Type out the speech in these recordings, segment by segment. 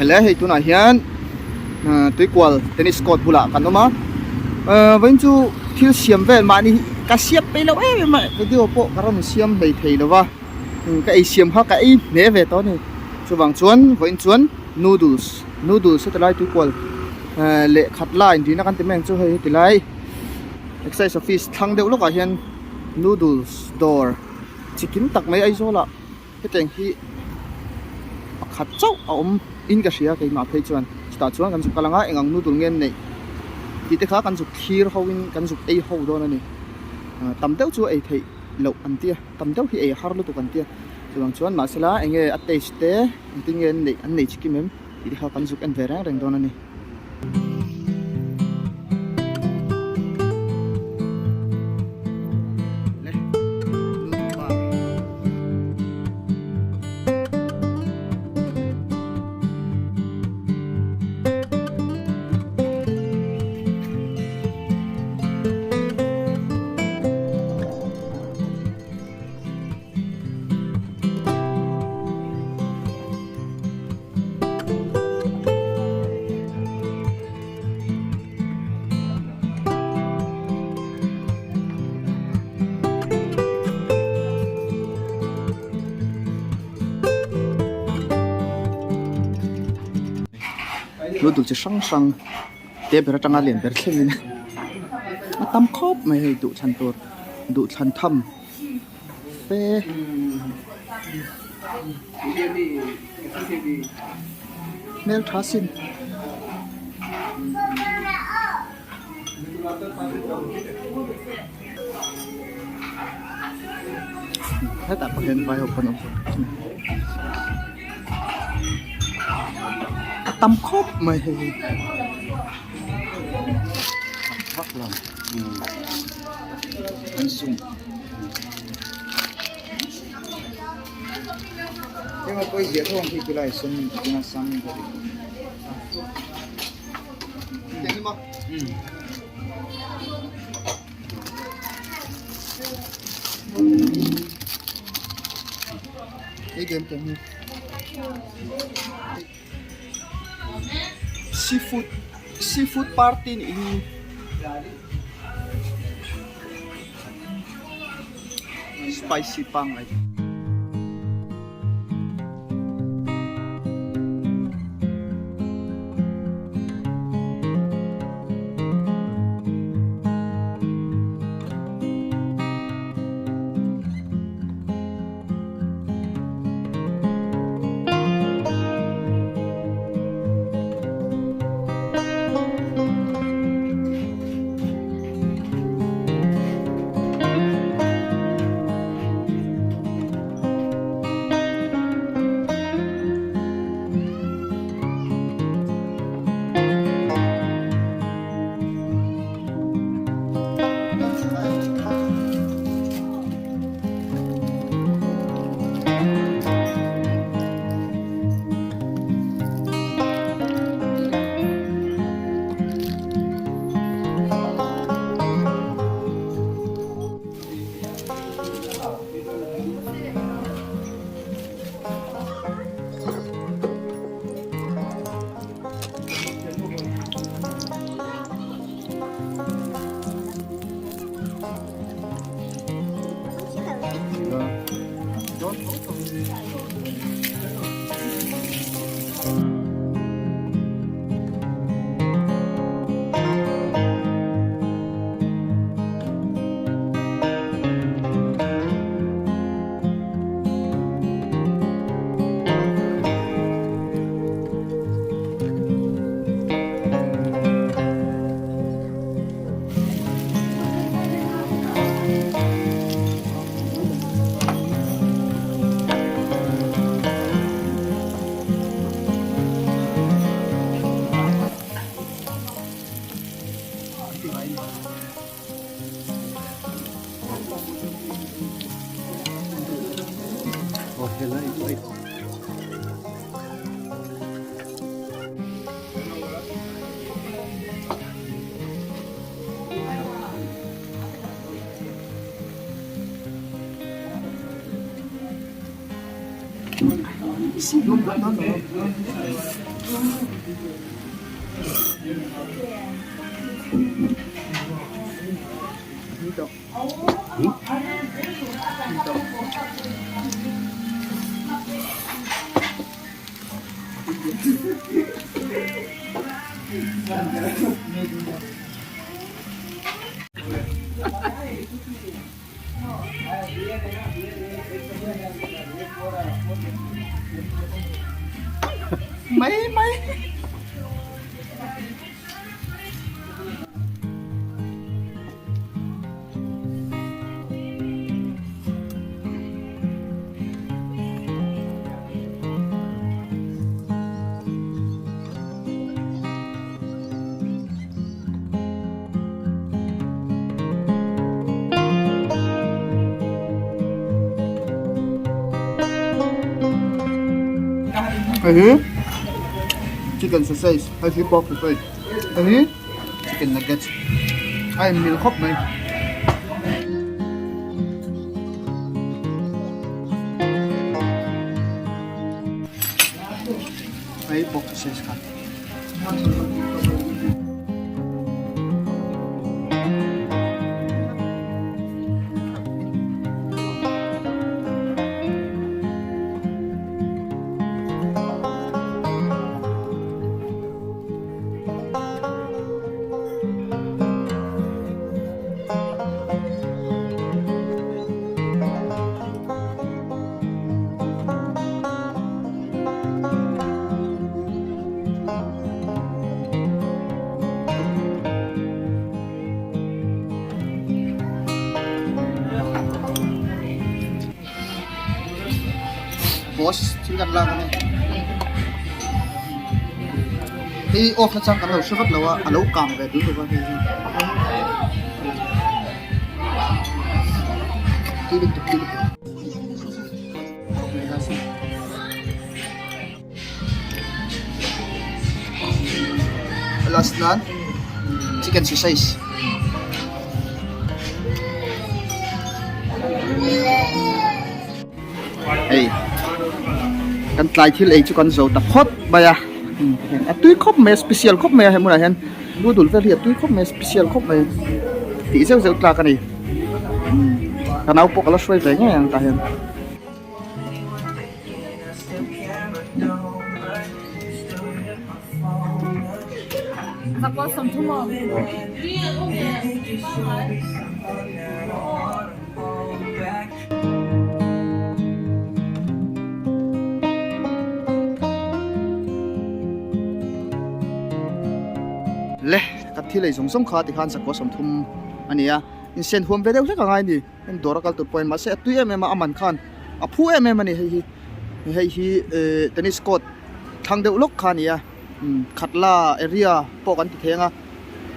Khaile hei tunah hian tuikual tennis court bulah kan awm a vawiin chu thil siam vel mahni ka siam peih loh em em a video pawh ka rawn siam hlei thei lo va ka ei siam kha ka ei hle ve tawh a ni chuvang chuan vawiin chuan noodles noodles heti lai tuikual leh khat la inrina kan ti mai ang chu hei heti lai. Excise office thlang deuh lawkah hian noodles dawr chi kim tak mai Aizawlah hetiang hi pakhat chauh a awm in ka hria keimah phei chuan chutah chuan kan zuk kal ang a eng ang noodle nge an neih tih te kha kan zuk thlir ho in kan zuk ei ho dawn a ni tam deuh chu ei theih loh an tia tam deuh hi ei har lutuk an tia chuvang chuan mahsela eng nge a taste te engtin nge an neih an nei chi kim em tih te kha kan zuk en ve reng reng dawn a ni. Noodle chi hrang hrang te ber atanga lian ber thlengin a tam khawp mai hei duhthlan tur duhthlan tham fe. Hmel tha sin. Hetah pawh hian vai ho pawn awm a tam khawp mai hei hi. Vak lo an sum. Seafood seafood party nih hi spicy pangngai. Mai mai. Hei hi chicken sausage hei hi pork sausage hei hi chicken nuggets a inmil khawp mai. Hei pork sausage kha. Boss thil kan lak a ni hei off na chang kan lo hre vat lo a a lo kang ve dul lo a hei hi tui lutuk tui lutuk. Last nan chicken sausage. Hei kan tlai thil ei chu kan zo ta phawt mai a a tui khawp mai a special khawp mai a hei hmunah hian noodle vel hi a tui khawp mai a special khawp mai tih zeuh zeuh tlak a ni ka nau pawh ka la hruai ve ngei ang tah hian. Le ka thil ei zawng zawng kha tikhan zakua 30 a ni a insen huam ve deuh hlek a ngai a ni. Heng dawr a kal tur pawhin mahse a tui em em a a man khan a phu em em a ni hei hi hei hi ehh tennis court thlang deuh lawk kha a ni a umm khatla area pawh kan ti thei ang a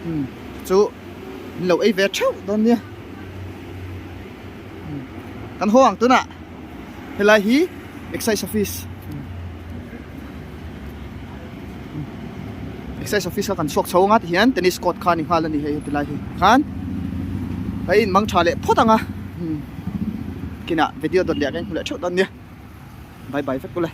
umm chu min lo ei ve theuh dawn nia umm kan haw ang tunah helai hi excise office Excise office kha kan chhuak chho anga tihian tennis court kha a ni nghal a ni hei heti lai hi khan ka in mang tha leh phawt anga kinah video dawt leh ah ka inhmu leh theuh dawn nia bye bye vek ule.